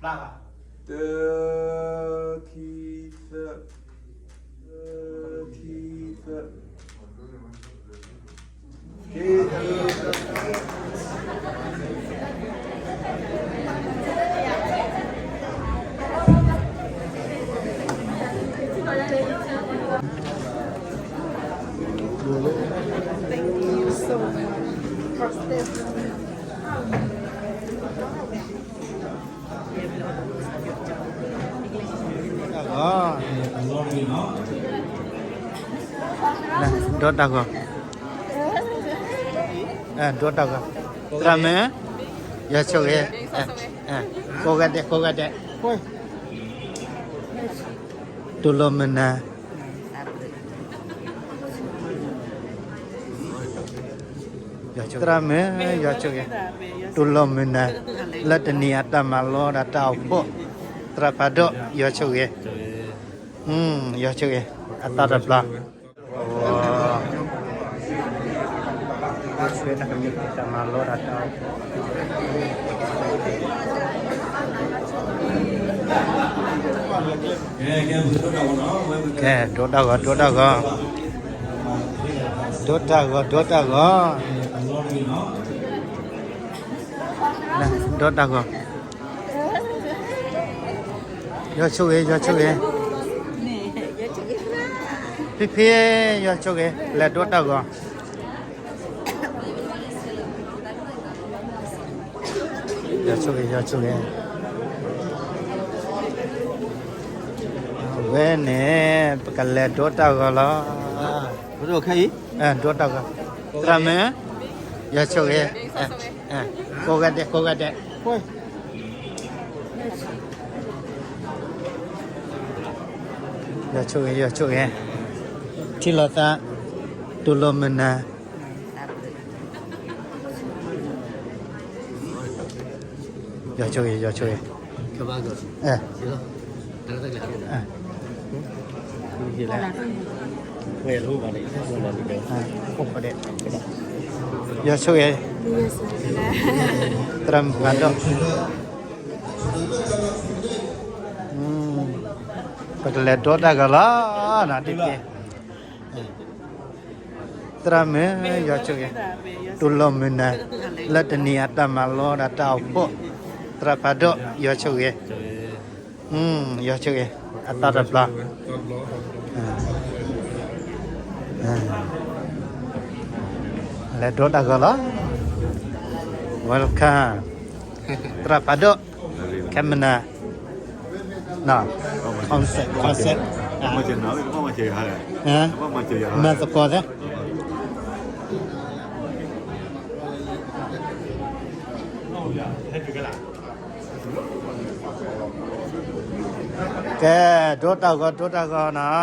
တၢ်ဘၣ်, တၢ, ခံ, သၢ, တၢ, ခံ, သၢ, ဒီးတၢ်ဂီၤ, ဒီးတၢ်ဂီၤ, သရၣ်မုၣ်, ယွၤဆိၣ်ဂ့ၤ, ကိးဂၤဒဲး, ကိးဂၤဒဲး, တိၢ်လိာ်မုာ်နၤ သရၣ်မုၣ်, ယွၤဆိၣ်ဂ့ၤ, တိၢ်လိာ်မုာ်နၤ လၢတနံၤအတၢ်မၤလိဒီးတၢ်အိၣ်ဖှိၣ်, သရၣ်ဖးဒိၣ်, ယွၤဆိၣ်ဂ့ၤ, ယွၤဆိၣ်ဂ့ၤ, အသီတဘျီ တၢ်မၤလိဒီးတၢ်အိၣ်ဖှိၣ်, ကဲ, ဒိတၢ်ဂီၤ, ဒိတၢ်ဂီၤ, ဒိတၢ်ဂီၤ, ဒိတၢ်ဂီၤ, ဒိတၢ်ဂီၤ, ယွၤဆိၣ်ဂ့ၤ, ယွၤဆိၣ်ဂ့ၤ, ဖံဖံ, ယွၤဆိၣ်ဂ့ၤ, လဲၤဒိတၢ်ဂီၤ, ယွၤဆိၣ်ဂ့ၤ, ယွၤဆိၣ်ဂ့ၤ, အဝဲန့ၣ် ပကလဲၤဒိတၢ်ဂီၤလီၤ, ဒိတၢ်ဂီၤ, သရၣ်မုၣ်, ယွၤဆိၣ်ဂ့ၤ, ကိးဂၤဒဲး, ကိးဂၤဒဲး, ယွၤဆိၣ်ဂ့ၤ, ယွၤဆိၣ်ဂ့ၤ, ထံၣ်လိာ်သး, တိၢ်လိာ်မုာ်နၤ, ယွၤဆိၣ်ဂ့ၤ, ယွၤဆိၣ်ဂ့ၤ, ယွၤဆိၣ်ဂ့ၤ, သရၣ်မုၣ်ဖးဒိၣ်, ပကလဲၤဒိတၢ်ဂီၤလီၤ, သရၣ်မုၣ်, ယွၤဆိၣ်ဂ့ၤ, တိၢ်လိာ်မုာ်နၤ လၢတနံၤအတၢ်မၤလိဒီးတၢ်အိၣ်ဖှိၣ်, သရၣ်ဖးဒိၣ်, ယွၤဆိၣ်ဂ့ၤ, ယွၤဆိၣ်ဂ့ၤ, အသီတဘျီ, လဲၤဒိတၢ်ဂီၤလီၤ, welcome, သရၣ်ဖးဒိၣ်, ခဲမနၤ, concept, concept, မၤသကိးသ့ ကဲ, ဒိတၢ်ဂီၤ, ဒိတၢ်ဂီၤနီၤ.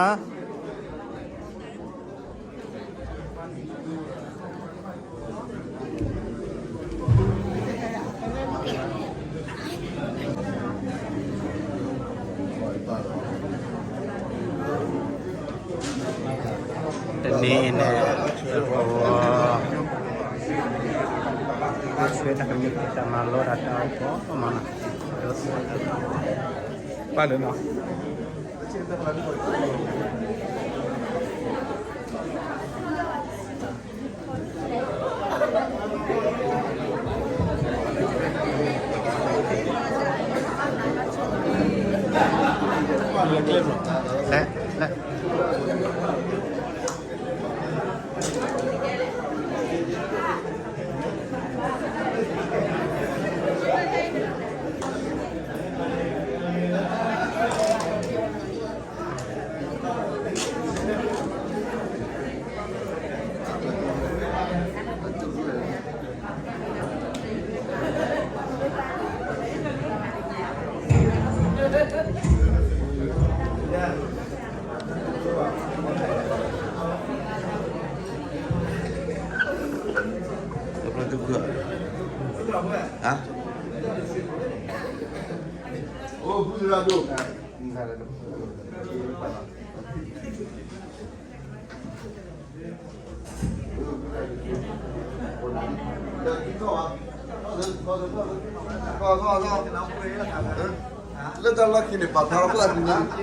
တနံၤအံၤန့ၣ်, ပှၤဆှၢတၢ်ကမံးတၢ်မၤလိတၢ်တၢ်အိၣ်ဖှိၣ်မးနီၤ, ပၢ်လၢနီၤ. လဲၣ်, လဲၣ်. လၢတၢ်လီၢ်ခံန့ၣ် ပာ်ဖျါထီၣ်ပှၢ်တနံၤ,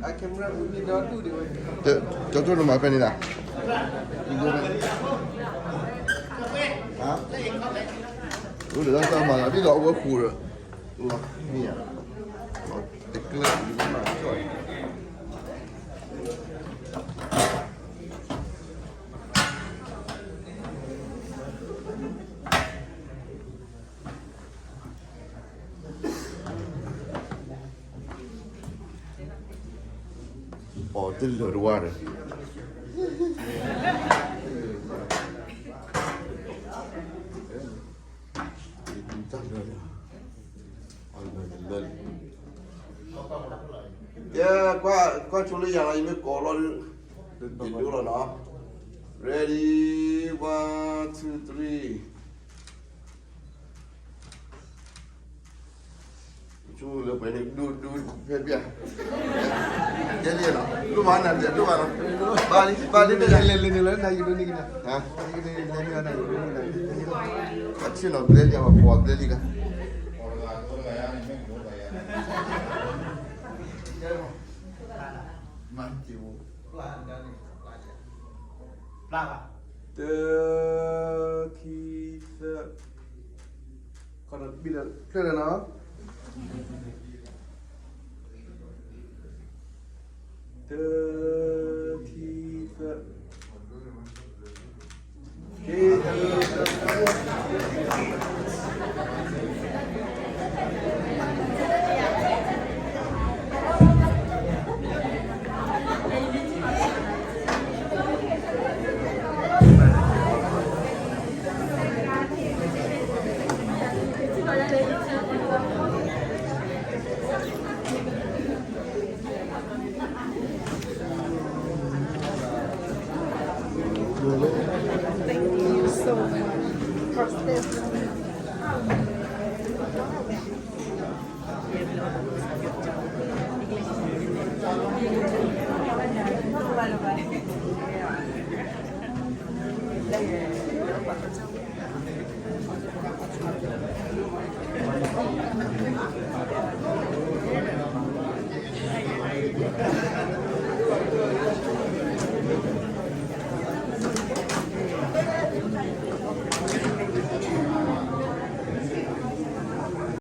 ကၠီကၠိနမၤဖဲန့ၣ်ဒၣ်, အိၣ်ဒီးတၢ်မၤလီၤ ဒ်သိးအဝဲဃိာ်ဒီး, မ့ၢ်ဧါ, တကျၢၢ် ပီၤတလၢာ်တဝါဒီး, ကဲ, ကွၢ်ဆိလၢယၤလီၤ ယမ့ၢ်ကိးလီၤဒုး, ယဒိလီၤနီၤ, ready, one, two, three. ဆိလၢပှဲၤန့ၣ် ဒိဒိဖဲပျၢ်, ကဲလံနီၤ, ဒိၣ်မးနၤဒိၣ်ဘၣ်နီၤ, ဘၣ်လံ ဘၣ်လံ လဲၤလဲၤလဲၤလဲၤလၢနၤယဒိန့ၣ်ကနၤ, အဆ့ၣ်နီၤဘျဲလံ အဝဲပှၤဘျဲလံလၢ တၢ ခံ သၢ, ဖျဲၣ်လၢနီၤ, တၢ ခံ သၢ.